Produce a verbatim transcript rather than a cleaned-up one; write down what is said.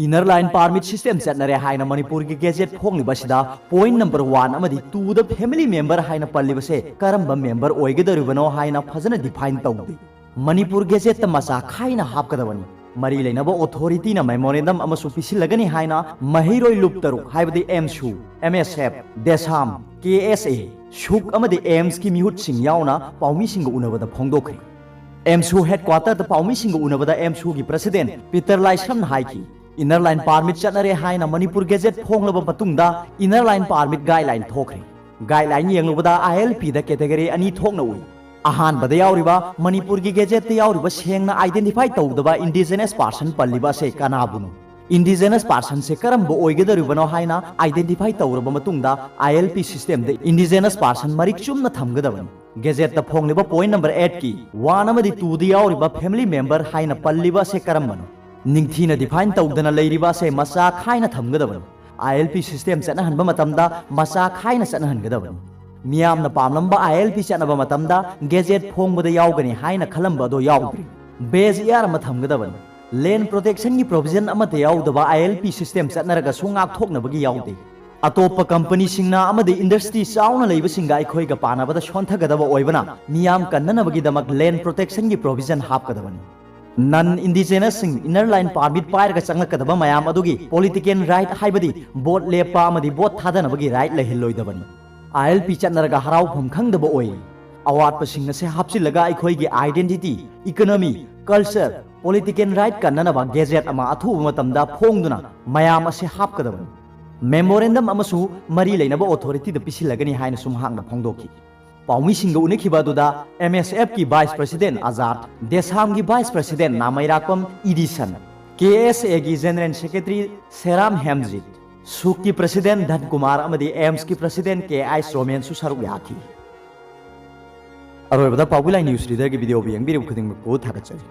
Inner Line Permit System ꯆꯠꯅꯔꯦ ꯍꯥꯏꯅ ꯃꯅꯤꯄꯨꯔꯒꯤ gadget ꯐꯣꯡꯂꯤꯕ ꯑꯁꯤꯗ ꯄꯣꯏꯟꯠ ꯅꯝꯕꯔ ꯋꯥꯟ ꯑꯃꯗꯤ ꯇꯨꯗ ꯐꯦꯃꯤꯂꯤ ꯃꯦꯝꯕꯔ ꯍꯥꯏꯅ ꯄꯜꯂꯤꯕꯁꯦ ꯀꯔꯝꯕ ꯃꯦꯝꯕꯔ ꯑꯣꯏꯒꯗꯧꯔꯤꯕꯅꯣ ꯍꯥꯏꯅ ꯐꯖꯅ ꯗꯤꯐꯥꯏꯟ ꯇꯧꯗꯦ꯫ ꯃꯅꯤꯄꯨꯔ ꯒꯦꯖꯦꯠꯇ ꯃꯆꯥ ꯈꯥꯏꯅ ꯍꯥꯞꯀꯗꯕꯅꯤ꯫ ꯃꯔꯤ ꯂꯩꯅꯕ ꯑꯣꯊꯣꯔꯤꯇꯤꯅ ꯃꯦꯃꯣꯔꯦꯟꯗꯝ ꯑꯃꯁꯨ ꯄꯤꯁꯤꯜꯂꯒꯅꯤ ꯍꯥꯏꯅ ꯃꯍꯩꯔꯣꯏ ꯂꯨꯞ ꯇꯔꯨꯛ, ꯍꯥꯏꯕꯗꯤ ꯑꯦꯝꯁꯨ, ꯑꯦꯝ ꯑꯦꯁ ꯑꯦꯐ, ꯗꯦꯁꯥꯝ, ꯀꯦ ꯑꯦꯁ ꯑꯦ, ꯁꯨꯛ ꯑꯃꯗꯤ ꯑꯦꯝꯁꯀꯤ ꯃꯤꯍꯨꯠꯁꯤꯡ ꯌꯥꯎꯅ ꯄꯥꯎꯃꯤꯁꯤꯡꯒ ꯎꯅꯕꯗ ꯐꯣꯡꯗꯣꯛꯈ꯭ꯔꯦ꯫ ꯑꯦꯝꯁꯨ ꯍꯦꯗꯀ꯭ꯋꯥꯇꯔꯗ ꯄꯥꯎꯃꯤꯁꯤꯡꯒ ꯎꯅꯕꯗ ꯑꯦꯝꯁꯨꯒꯤ ꯄ꯭ꯔꯁꯤꯗꯦꯟꯠ ꯄꯤꯇꯔ ꯂꯥꯏꯁ꯭ꯔꯝꯅ ꯍꯥꯏꯈꯤ, ꯏꯟꯅꯔ ꯂꯥꯏꯟ ꯄꯥꯔꯃꯤꯠ ꯆꯠꯅꯔꯦ ꯍꯥꯏꯅ ꯃꯅꯤꯄꯨꯔ ꯒꯦꯖꯦꯠ ꯐꯣꯡꯂꯕ ꯃꯇꯨꯡꯗ ꯏꯟꯅꯔ ꯂꯥꯏꯟ ꯄꯥꯔꯃꯤꯠ ꯒꯥꯏꯗꯂꯥꯏꯟ ꯊꯣꯛꯈ꯭ꯔꯦ꯫ ꯒꯥꯏꯗꯂꯥꯏꯟ ꯌꯦꯡꯂꯨꯕꯗ ꯑꯥꯏ ꯑꯦꯜ ꯄꯤꯗ ꯀꯦꯇꯦꯒꯣꯔꯤ ꯑꯅꯤ ꯊꯣꯛꯅ ꯎꯏ꯫ ꯑꯍꯥꯟꯕꯗ ꯌꯥꯎꯔꯤꯕ ꯃꯅꯤꯄꯨꯔꯒꯤ ꯒꯦꯖꯦꯠꯇ ꯌꯥꯎꯔꯤꯕ ꯁꯦꯡꯅ ꯑꯥꯏꯗꯦꯟꯇꯤꯐꯥꯏ ꯇꯧꯗꯕ ꯏꯟꯗꯤꯖꯤꯅꯁ ꯄꯥꯔꯁꯟ ꯄꯜꯂꯤꯕ ꯑꯁꯦ ꯀꯅꯥꯕꯨꯅꯣ? ꯏꯟꯗꯤꯖꯤꯅꯁ ꯄꯥꯔꯁꯟꯁꯦ ꯀꯔꯝꯕ ꯑꯣꯏꯒꯗꯧꯔꯤꯕꯅꯣ ꯍꯥꯏꯅ ꯑꯥꯏꯗꯦꯟꯇꯤꯐꯥꯏ ꯇꯧꯔꯕ ꯃꯇꯨꯡꯗ ꯑꯥꯏ ꯑꯦꯜ ꯄꯤ ꯁꯤꯁꯇꯦꯝꯗ ꯏꯟꯗꯤꯖꯤꯅꯁ ꯄꯥꯔꯁꯟ ꯃꯔꯤꯛ ꯆꯨꯝꯅ ꯊꯝꯒꯗꯕꯅꯤ꯫ ꯒꯦꯖꯦꯠꯇ ꯐꯣꯡꯂꯤꯕ ꯄꯣꯏꯟꯠ ꯅꯝꯕꯔ ꯑꯩꯠꯀꯤ ꯋꯥꯟ ꯑꯃꯗꯤ ꯇꯨꯗ ꯌꯥꯎꯔꯤꯕ ꯐꯦꯃꯤꯂꯤ ꯃꯦꯝꯕꯔ ꯍꯥꯏꯅ ꯄꯜꯂꯤꯕ ꯑꯁꯦ ꯀꯔꯝꯕꯅꯣ? ꯅꯤꯡꯊꯤꯅ ꯗꯤꯐꯥꯏꯟ ꯇꯧꯗꯅ ꯂꯩꯔꯤꯕ ꯑꯁꯦ ꯃꯆꯥ ꯈꯥꯏꯅ ꯊꯝꯒꯗꯕꯅꯤ꯫ ꯑꯥꯏ ꯑꯦꯜ ꯄꯤ ꯁꯤꯁꯇꯦꯝ ꯆꯠꯅꯍꯟꯕ ꯃꯇꯝꯗ ꯃꯆꯥ ꯈꯥꯏꯅ ꯆꯠꯅꯍꯟꯒꯗꯕꯅꯤ꯫ ꯃꯤꯌꯥꯝꯅ ꯄꯥꯝꯂꯝꯕ ꯑꯥꯏ ꯑꯦꯜ ꯄꯤ ꯆꯠꯅꯕ ꯃꯇꯝꯗ ꯒꯦꯖꯦꯠ ꯐꯣꯡꯕꯗ ꯌꯥꯎꯒꯅꯤ ꯍꯥꯏꯅ ꯈꯜꯂꯝꯕ ꯑꯗꯣ ꯌꯥꯎꯗ꯭ꯔꯤ꯫ ꯕꯦꯖ ꯏꯌꯥꯔ ꯑꯃ ꯊꯝꯒꯗꯕꯅꯤ꯫ ꯂꯦꯟꯗ ꯄ꯭ꯔꯣꯇꯦꯛꯁꯟꯒꯤ ꯄ꯭ꯔꯣꯚꯤꯖꯟ ꯑꯃꯠꯇ ꯌꯥꯎꯗꯕ ꯑꯥꯏ ꯑꯦꯜ ꯄꯤ ꯁꯤꯁꯇꯦꯝ ꯆꯠꯅꯔꯒꯁꯨ ꯉꯥꯛꯊꯣꯛꯅꯕꯒꯤ ꯌꯥꯎꯗꯦ꯫ ꯑꯇꯣꯞꯄ ꯀꯝꯄꯅꯤꯁꯤꯡꯅ ꯑꯃꯗꯤ ꯏꯟꯗꯁꯇ꯭ꯔꯤ ꯆꯥꯎꯅ ꯂꯩꯕꯁꯤꯡꯒ ꯑꯩꯈꯣꯏꯒ ꯄꯥꯅꯕꯗ ꯁꯣꯟꯊꯒꯗꯕ ꯑꯣꯏꯕꯅ ꯃꯤꯌꯥꯝ ꯀꯟꯅꯅꯕꯒꯤꯗꯃꯛ ꯂꯦꯟꯗ ꯄ꯭ꯔꯣꯇꯦꯛꯁꯟꯒꯤ ꯄ꯭ꯔꯣꯚꯤꯖꯟ ꯍꯥꯞꯀꯗꯕꯅꯤ꯫ ꯅꯟ ꯏꯟꯗꯤꯖꯤꯅꯁꯁꯤꯡ ꯏꯟꯅꯔ ꯂꯥꯏꯟ ꯄꯥꯔꯃꯤꯠ ꯄꯥꯏꯔꯒ ꯆꯪꯂꯛꯀꯗꯕ ꯃꯌꯥꯝ ꯑꯗꯨꯒꯤ ꯄꯣꯂꯤꯇꯤꯀꯦꯜ ꯔꯥꯏꯠ, ꯍꯥꯏꯕꯗꯤ ꯚꯣꯠ ꯂꯦꯞꯄ ꯑꯃꯗꯤ ꯚꯣꯠ ꯊꯥꯗꯅꯕꯒꯤ ꯔꯥꯏꯠ ꯂꯩꯍꯜꯂꯣꯏꯗꯕꯅꯤ꯫ ꯑꯥꯏ ꯑꯦꯜ ꯄꯤ ꯆꯠꯅꯔꯒ ꯍꯔꯥꯎꯐꯝ ꯈꯪꯗꯕ ꯑꯣꯏ꯫ ꯑꯋꯥꯠꯄꯁꯤꯡ ꯑꯁꯤ ꯍꯥꯞꯆꯤꯜꯂꯒ ꯑꯩꯈꯣꯏꯒꯤ identity, economy, culture, political right ꯀꯟꯅꯅꯕ ꯒꯦꯖꯦꯠ ꯑꯃ ꯑꯊꯨꯕ ꯃꯇꯝꯗ ꯐꯣꯡꯗꯨꯅ ꯃꯌꯥꯝ ꯑꯁꯤ ꯍꯥꯞꯀꯗꯕꯅꯤ꯫ ꯃꯦꯃꯣꯔꯦꯟꯗꯝ ꯑꯃꯁꯨ ꯃꯔꯤ ꯂꯩꯅꯕ ꯑꯣꯊꯣꯔꯤꯇꯤꯗ ꯄꯤꯁꯤꯜꯂꯒꯅꯤ ꯍꯥꯏꯅꯁꯨ ꯃꯍꯥꯛꯅ ꯐꯣꯡꯗꯣꯛꯈꯤ꯫ ꯄꯥꯎꯃꯤꯁꯤꯡꯒ ꯎꯅꯈꯤꯕ ꯑꯗꯨꯗ ꯑꯦꯝ ꯑꯦꯁ ꯑꯦꯐꯀꯤ ꯚꯥꯏꯁ ꯄ꯭ꯔꯁꯤꯗꯦꯟꯠ ꯑꯖꯥꯗ, ꯗꯦꯁꯥꯝꯒꯤ vice president Nameirakpam Edison, K S ꯑꯦꯒꯤ ꯖꯦꯅꯔꯦꯜ ꯁꯦꯀ꯭ꯔꯦꯇꯔꯤ ꯁꯦꯔꯥꯝ ꯍꯦꯝꯖꯤꯠ, ꯁꯨꯛꯀꯤ ꯄ꯭ꯔꯁꯤꯗꯦꯟꯠ ꯙꯟꯀꯨꯃꯥꯔ ꯑꯃꯗꯤ ꯑꯦꯝꯁꯀꯤ ꯄ꯭ꯔꯁꯤꯗꯦꯟꯠ ꯀꯦ ꯑꯥꯏ ꯁꯣꯃꯦꯟꯁꯨ ꯁꯔꯨꯛ ꯌꯥꯈꯤ꯫ ꯑꯔꯣꯏꯕꯗ ꯄꯥꯎꯒꯤ ꯂꯥꯏ ꯅ꯭ꯌꯨꯁ ꯔꯤꯗꯔꯒꯤ ꯚꯤꯗꯤꯑꯣꯕꯨ ꯌꯦꯡꯕꯤꯔꯤꯕ ꯈꯨꯗꯤꯡꯃꯛꯄꯨ ꯊꯥꯒꯠꯆꯔꯤ꯫